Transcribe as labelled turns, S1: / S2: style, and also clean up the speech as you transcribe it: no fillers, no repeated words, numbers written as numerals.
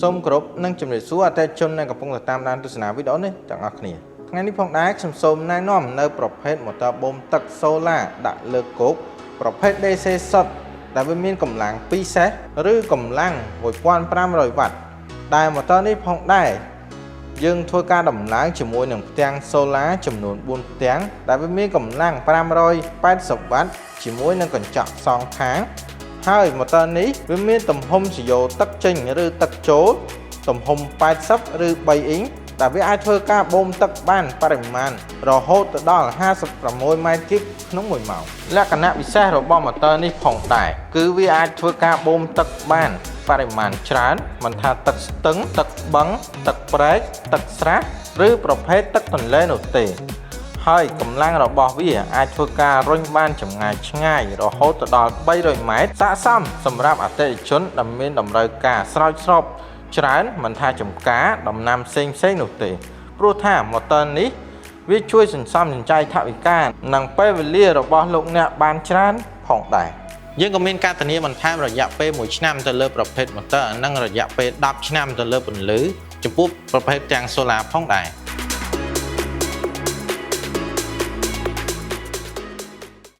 S1: សូមគោរពនិងជម្រាបសួរអតិថិជនដែលកំពុងតែតាមដានទស្សនាវីដេអូនេះទាំងអស់គ្នាថ្ងៃនេះផងដែរខ្ញុំសូមណែនាំនៅប្រភេទម៉ូទ័របូមទឹកសូឡាដាក់លើគោកប្រភេទ DC សុទ្ធដែលវាមានកម្លាំង2សេសឬកម្លាំង1500វ៉ាត់ដែលម៉ូទ័រនេះផងដែរយើងធ្វើការដំឡើងជាមួយនឹងផ្ទាំងសូឡាចំនួន4ផ្ទាំងដែលវាមានកម្លាំង580វ៉ាត់ជាមួយនឹងកញ្ចក់សងខាង ហើយម៉ូទ័រនេះវាមានទំហំសយោទឹកចេញឬទឹកចូលទំហំ80ឬ3អ៊ីងដែលវាអាចធ្វើការបូមទឹកបានបរិមាណរហូតទៅដល់56ម៉ែត្រគីបក្នុង1ម៉ោងលក្ខណៈពិសេសរបស់ម៉ូទ័រនេះផងដែរគឺវាអាចធ្វើការបូមទឹកបានបរិមាណច្រើនមិនថាទឹកស្ទឹងទឹកបឹងទឹកព្រែកទឹកស្រះឬប្រភេទទឹកទន្លេនោះទេ ហើយកម្លាំងរបស់វាអាចធ្វើការរុញបានចម្ងាយឆ្ងាយរហូតទៅដល់300ម៉ែត្រស័ក្តិសមសម្រាប់អតិថិជនដែលមានតម្រូវការស្រោចស្រពច្រើនមិនថាចំការដំណាំផ្សេងៗនោះទេព្រោះថាម៉ូទ័រនេះវាជួយសន្សំសំចៃថវិកានិងពេលវេលារបស់លោកអ្នកបានច្រើនផងដែរយើងក៏មានការធានាបន្ថែមរយៈពេល1ឆ្នាំទៅលើប្រភេទម៉ូទ័រនិងរយៈពេល10ឆ្នាំទៅលើពន្លឺចំពោះប្រភេទទាំងសូឡាផងដែរ។